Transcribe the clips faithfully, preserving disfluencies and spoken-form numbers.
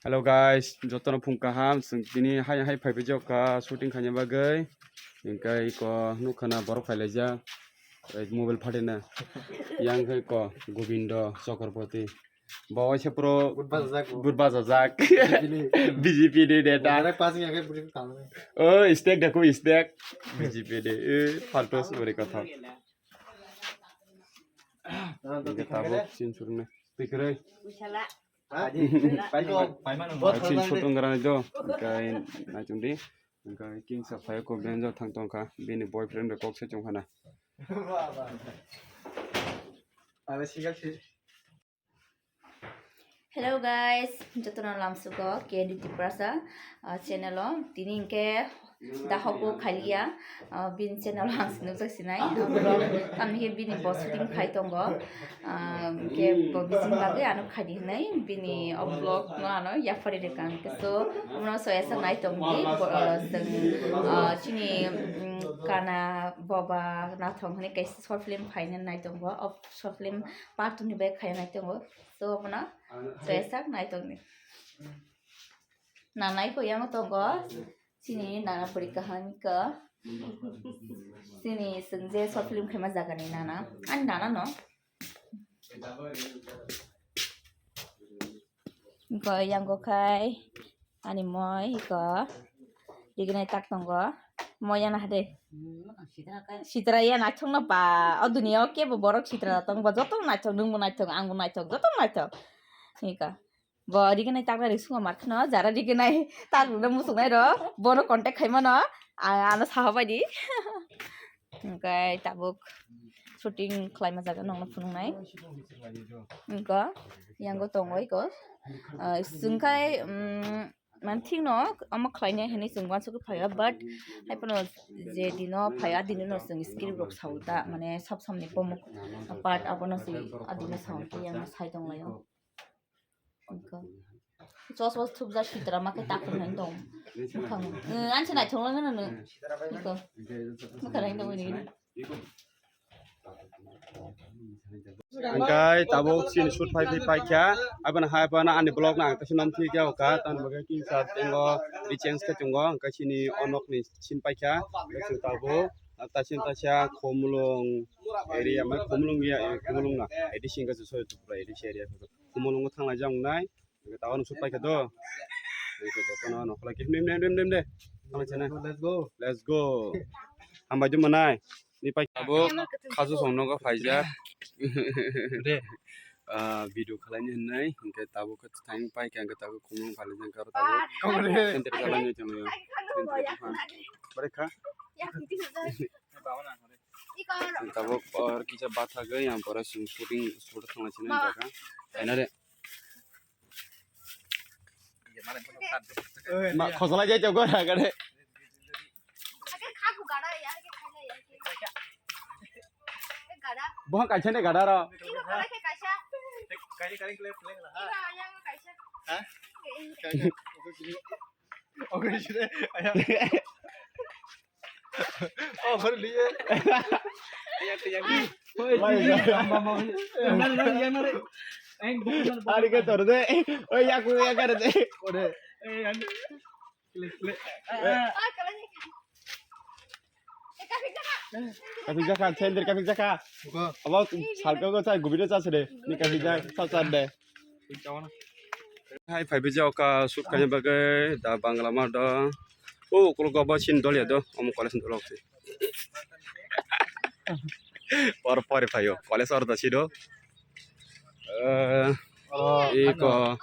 Hello guys, jotono phung kaham. Chwng tini hai hai phaibai jokha shooting khaina bagwi. Hwnkhe iko nukha na borok phailaijak. Ei mobile phatena. Yang khe ko Gobindo Chakraborty. Bo waisa pro Good bajajak bo. Good bajajak. B J P ni. B J P ni neta. Direct passing ya khe budi tang. Oh, stack da ko stack. B J P ni. Eh, faltu suri kotha. Hwnkhe tabuk chin surne. Tikrai. Chin sutung grani do. Kai na chungdi. Hwnkhe kingsa phai ko benjo thang tongkha, bini boyfriend bai kok se chong khana. Hello guys, jotono lamsugo K N D Tiprasa, ah, channel o. Tini hwnkhe dahokbo khailia, ah, bini channel o ang sinukjak sinai, ah, vlog, tamni khe bini bo shooting khai tongo. Ah, hwnkhe bo bising bagwi ano khaidi hwnwi bini o vlog no ano yapharwi rwkha. Hwnkhe so omono soyasa nai tongdi, bo, ah, chwng, ah, chini, mm, kana boba nathong hwnwi kaisa short film phaina nai tongo. O short film part two ni bai khaina nai tongo. So omono soyasa nai tongdi. Nanai ko yango tongo. Chini nana puri kaham ka. Chini chwng je short film khaima jaga ni nana. Ani nana no. Ko yango khai ani moi ko. Dignai tak tongo. Moi yana hade. Sitra ya na chungna pa. O dunia o kebo borok sitra tong ba joto na chong nung bo na chong ang bo na chong joto na chong. Ika. Bo rignai takna ri sungo mar kheno, jara rignai takna musuknai ro, bono contact khai mano, a-, ano saha bai di. Hwnkhe tabuk shooting khlaima jaga nongno phunuknai. Hwnkhe yango tongo iko, ah, chwngkhai, um, mane thikno omo khlainai hinwi chwng uansukgwi phaio, but haiphano je dino phaio, a dino chwng script rok sao ta, mane sab samni bomok part abono se a dino sao khe yang sai tonglaio. Iko. Chos was thupjak sitra ma khe takhuk nai dong. Bukhang. Eh, anse naithok lang nang. Iko. Bukhang nai dong ni. Angkai tabuk sin shoot phai phai phai kha. Abana hai abana ani vlog na ang tasi nom thi kha oka tan bagai king sa tengo di change kha chungo angkai sini onok ni sin pai kha. Tabuk tasin tasia khomulung area mai khomulung ya khomulung na edi singa so so area. Kumulungo thanglai jang nai. Tawano sut paikha do. Jotono nokholai khe himde himde himde himde. Thanglai chana. Let's go. Let's go. Hambai do manai. Ni pai abo khasu song nogo phaijak. De. Ah, video khalaini hinai. Hingke tabuk khe thang paikha hingke tabuk khumung phalai jang karo tabuk. Kore. Center khalai ni chang yo. Center kha. Bare kha. Tabuk or kisa bathagwi ang pore sing shooting shoot thangna sini jaga. Kaina de. Ma, khosalai jai chok gora gare. Boha kaisa ne gada ro. Ha? Oke, sudah. Ayo. Oh, baru dia. Ari ke tor de. Oh, ya ku ya kar de. Ore. Eh, anu. Klik, klik. Kapik jaka, center kapik jaka. Abo salka go chai gubino chasre. Ni kapik jak, sal sal de. Hai phai bija oka shoot khaina bagwi da Bangla ma do. O ukulok go bo sin dol ya do. Omo college ni ukulok se. Por por phaio. College or da si do. Eh, iko.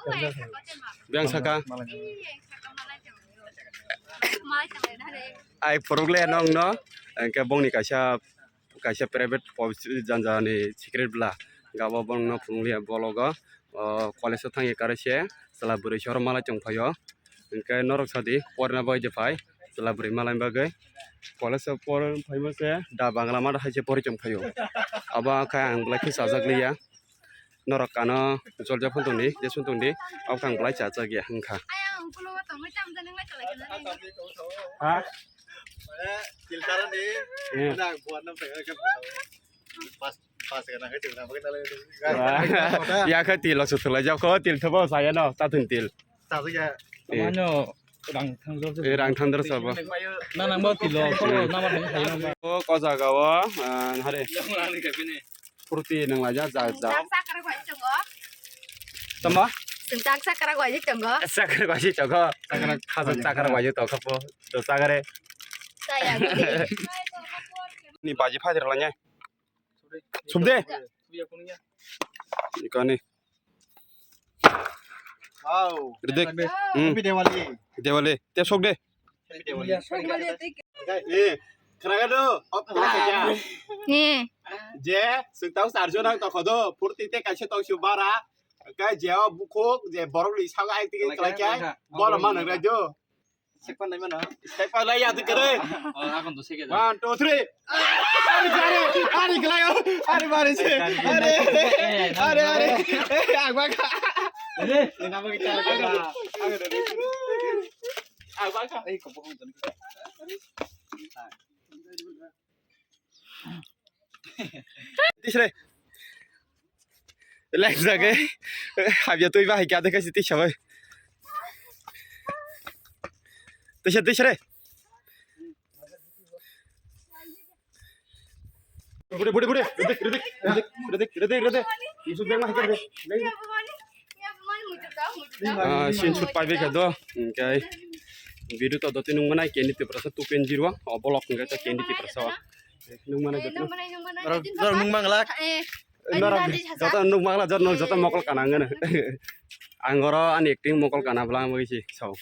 Biang saka. Ai phuruk le nong no. Engke bongni kaisa kaisa private office janja ni secret bla. Gabo bongno phunukliya bologo, o, college o thangya karwi se chwla bwrwi se oro malai chong phaio. Hinkhe norok sadi porna bai de phai chwla bwrwi malai bagwi. College o por phaima se da Bangla mada hai se pori chong phaio. Abo khe ang belai khe chajak liya. Norok ano joljak phano tongdi, jesung tongdi, abo khe ang belai chajak ya wngkha. Ha? Eh. Pas, pas kana ke chuna, pakai tali. Wah. Ya khe til lo suthulai jak kho, til thobo saya no, tathun til. Chajak ya. Eh. Mano rang thangdor se. Eh, rang thangdor sabo. Na nang bo tilo, ko na ma thang thai nang. O ko jaga o, ah, hare. Purti nang laja ja ja. Chak chakra goi chongo. Tama? Sing chak chakra goi chongo. Chakra goi chongo. Chakra khaja chakra goi to khapo. To chakra. Saya gidi. Ni baji phadir lanya. Subde. Ikani. Wow. Ridik. Hmm. Happy Diwali. Diwali. Te sok de. Happy Diwali. Eh, khraga do. Op khraga ya. Ni. Je, sing tau sarjo nang to khodo. Purti te kaise tau su bara. Kai je o bukhuk, je borok ni saga ai tike kalai kai. Bola mana radio. Sekpan lai mano. Sekpan lai ya tu kere. Oh, akon to seke. One, two, three. Are, are, are, are, glai, oh. Are, mare se. Are, are, are, are. Eh, agba ka. Eh, nama kita agba ka. Agba ka. Eh, kopok. Tisre. Lek jage. Habya tui ba hai kya dekha si tisa bai. Tisa tisre. Bude, bude, bude. Redik, redik, redik, redik, redik, redik. Yusuf beng ma hai kya de. Ah, sin sut pai beka do. Kai. Video to doti nung mana kendi te prasa tu pen jirwa. O blog ngai to kendi te prasa. Nung mana joto. Dor nung mangla. Joto nung mangla, joto, joto mokol kana ngana. Ang oro ani acting mokol kana blang bagi si. So.